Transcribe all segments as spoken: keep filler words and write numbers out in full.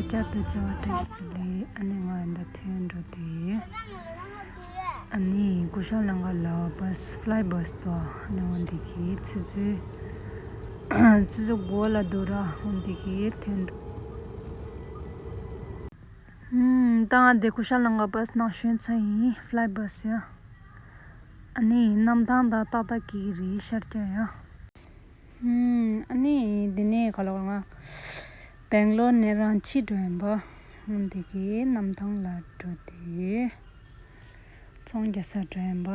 བསྐྱར་དུ་བྱ་བ་བཀྲ་ཤིས་བདེ་ལེགས། ཨ་ནི་ང་ཡང་ད་ཐོན་འགྲོ་དུས། ཨ་ནི་གུ་ཤ་ལང་ཀ་ལ་བྷ་སི་ཕ་ལའི་བྷ་སི་དོ། ཨ་ནི་འོ་འདི་གི་ཆུ་ཚོད། ཆུ་ཚོད་དགུ་ལ་འདུག་ར། འོ་འདི་གི་ཐོན་འགྲོ། ཧུམ། ད་ང་འདི་གུ་ཤ་ལང་ཀ་བྷ་སི་ནང་ཞོན་ཚར་ཡིན། ཕ་ལའི་བྷ་སི་ཡ། ཨ་ནི་གནམ་ཐང་ད་ཏག་ཏག་གི་རེད་ཤར་རྒྱག་ཡ། ཨ་ནི་འདི་ནས་ག་ལ་ང་སྦེང་ལོར་ནས་རང་ཕྱི་འགྲོ་ཡིན་པ། འདི་གི་གནམ་ཐང་ལ་འགྲོ་དུས་ཚོང་རྒྱག་ས་འགྲོ་ཡིན་པ།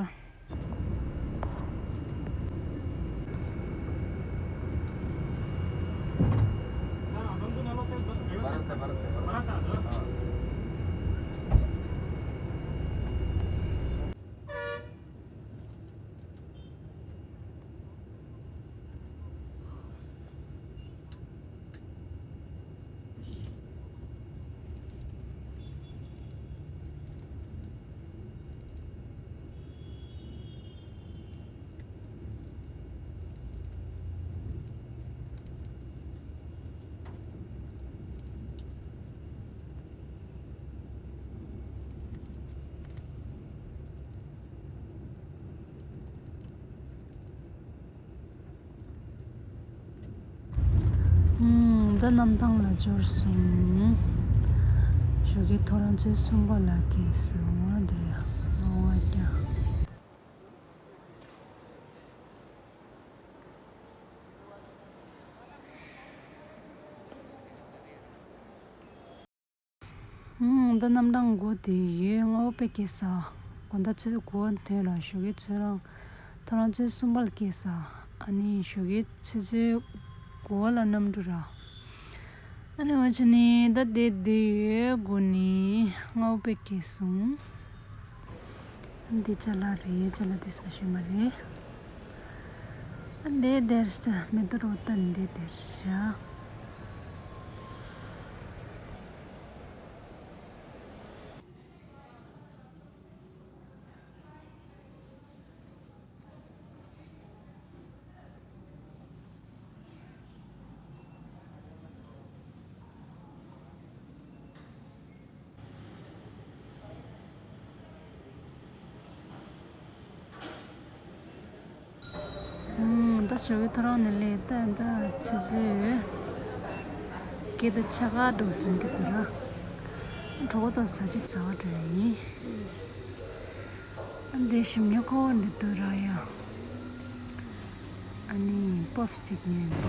ཨུམ། ད་གནམ་ཐང་ལ་འབྱོར་སོང་། ཞོགས་ཀའི་ཐོ་རངས་ཆུ་ཚོད་གསུམ་པ་ལ་སྐྱེལ་སོང་། དེ་ཡང་ཨོ་ཀྱང་། ཨུམ། ད་གནམ་གྲང་དགོས་དེ་ཡོད། སྔ་པོ་སྐྱེལ་ས། དགོང་དག་ཆུ་ཚོད་དགུ་པ་ཐོན་ར། ཞོགས་ཀའི་ཆུ་རང་ཐོ་རངས་ཆུ་ཚོད་གསུམ་པ་ལ་སྐྱེལ་ས། ཨ་ནི་ཞོགས་ཀའི་ཆུ་ཚོད་དགུ་པ་ལ་གནམ་གྲུ་ར། ཨ་ནི་ང་ཆ་ནི་ད་དེ་དེ་ཡོད་དགོས་ནི། སྔ་པོ་སྐྱེལ་སོང་། འདི་ཅ་ལག་རེད། ཅ་ལག་དེ་སྨ་ཤོད་མ་རེད། འདི་དེར་ཤ་མེ་ཏོག་རོ་ཏན་འདི་དེར་ཤ། ཨུམ། ད་ཞོགས་ཀའི་ཐོ་རངས་ནས་སླེབས། ད་ད་ཆུ་ཚོད་བརྒྱད་དང་ཕྱེད་ཀ་འགྲོ་ཟིན་གི་འདུག་ར། གྲོགས་པོ་དང་ཟ་ཅིག་ཟ་བ་འགྲོ་ཡིན། ཨ་འདི་ཞིམ་ཉོ་ཁོ་འདི་འདུག་ར་ཡ། ཨ་ནི་པབ་ཅིག་ཉོས་པ།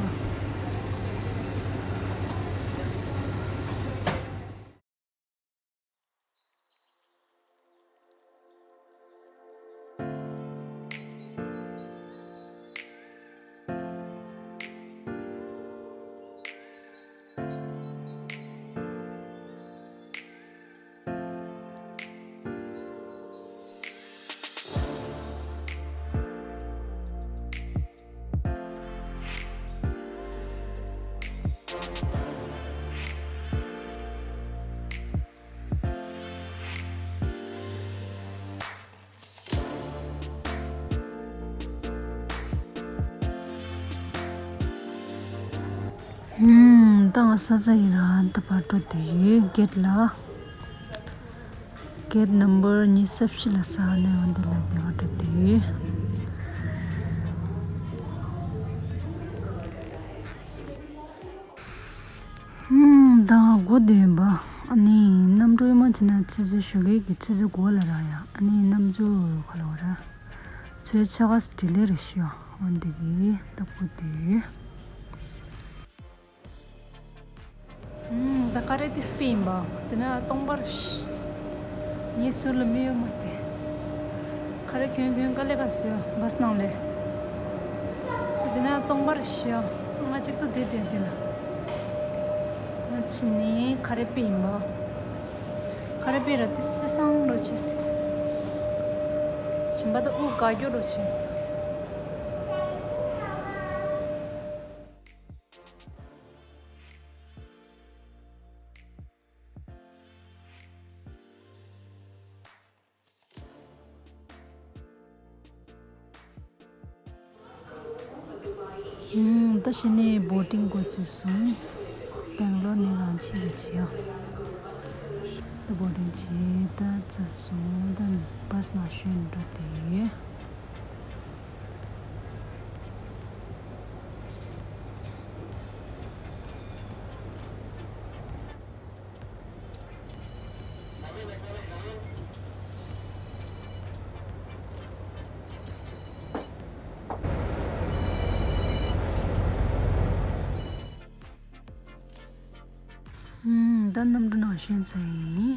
ཧུམ། ད་ང་ས་ཚ་ཡིན་ར། ད་བར་དོ་དེ་ཡོད་གེད་ལ། གེད་ནམ་བར་ཉི་ཤུ་རྩ་བཞི་ལ་ས་ནས་འོང་དེ་ལ་དེ་བར་དོ་དེ་ཡོད། ཧུམ། ད་དགུ་བདུན་པ། ཨ་ནི་གནམ་གྲུ་མ་ཕྱིན་ན་ཆུ་ཚོད་ཞོགས་ཀའི་གི་ཆུ་ཚོད་དགུ་པ་ལ་རག་ཡ། ཨ་ནི་གནམ་གྲུ་ག་ལ་བ་ར། ཆུ་ཚོད་ཕྱེད་ཀ་ཌི་ལེ་རེ་ཞུ་ཡ། འོ་འདི་གི་ད་དགུ་དེ། ཧུམ། ད་ཀ་རེ་ཏི་སྤི་ཡིན་པ། དེ་ན་སྟོང་པར་ཤི། ངའི་ཟུར་ལ་མི་ཡོད་མ་རེད་དེ། ཁ་རེ་གྱོན་གྱོན་དཀའ་ལས་ཁག་སོ་བ་སི་ནང་ལས། དེ་ན་སྟོང་པར་ཤི་ཡ། ང་གཅིག་ཏུ་བསྡད་དེ་དེ་ལ། ང་ཕྱི་ནས་ཁ་རེ་པི་ཡིན་པ། ཁ་རེ་པི་ར་ཏི་སི་སང་འགྲོ་ཆེས། ཞིམ་པ་ད་དབུགས་ག་རྒྱོ་འགྲོ་ཆེ། ད་ཕྱི་ནས་བོ་ཊིང་འགོ་ཚུགས་སོང་། སྦེང་ ནས་རང་ཆས་ཀྱི་བྱེད་ཡོ། ད་བོ་ཌིང་བྱས་ད་ཚར་སོང་། ད་བྷ་སི་ནང་ཞོན་འགྲོ་དེ་ཡོད། ཨུམ། ད་གནམ་གྲུ་ནང་ཞོན་ཚར་ཡིན།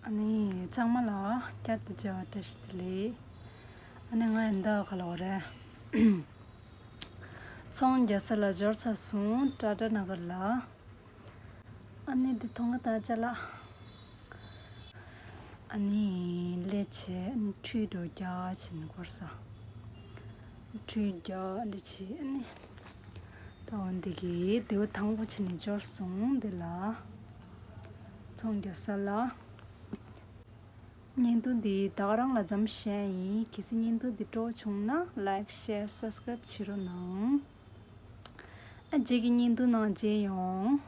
ཨ་ནི་ཚང་མ་ལ་བསྐྱར་དུ་མཇལ་བ་བཀྲ་ཤིས་བདེ་ལེགས། ཨ་ནི་ང་ཡི་འདི་ག་ལ་བ་རེད། ཚོང་རྒྱག་ས་ལ་འབྱོར་ཚར་སོང་། ཊ་ཊ་ན་གར་ལ། ཨ་ནི་འདི་མཐོང་གི་ད་ཅ་ལག་ཨ་ནི་ལས་བྱེད་ཨ་ནི་ཁྲུས་འགྲོ་རྒྱག་བྱེད་ནི་སྐོར་ས། ཁྲུས་རྒྱག་ལས་བྱེད་ཨ་ནི། ད་འོ་འདི་གི་དེ་བ་དང་པོ་བྱེད་ནི་འབྱོར་སོང་འདི་ལ། ཚོང་རྒྱག་ས་ལ། བརྙན་ཐུང་འདི་ད་ག་རང་ལ་མཚམས་བཞག་ཡིན། གལ་སྲིད་བརྙན་ཐུང་འདི་སྤྲོ་བྱུང་ན་ལའིཀ་ཤེར་སབ་སི་ཀ་རེབ་བྱེད་རོགས་གནང་། ཨ་རྗེས་ཀྱི་བརྙན་ཐུང་ནང་མཇལ་ཡོང་།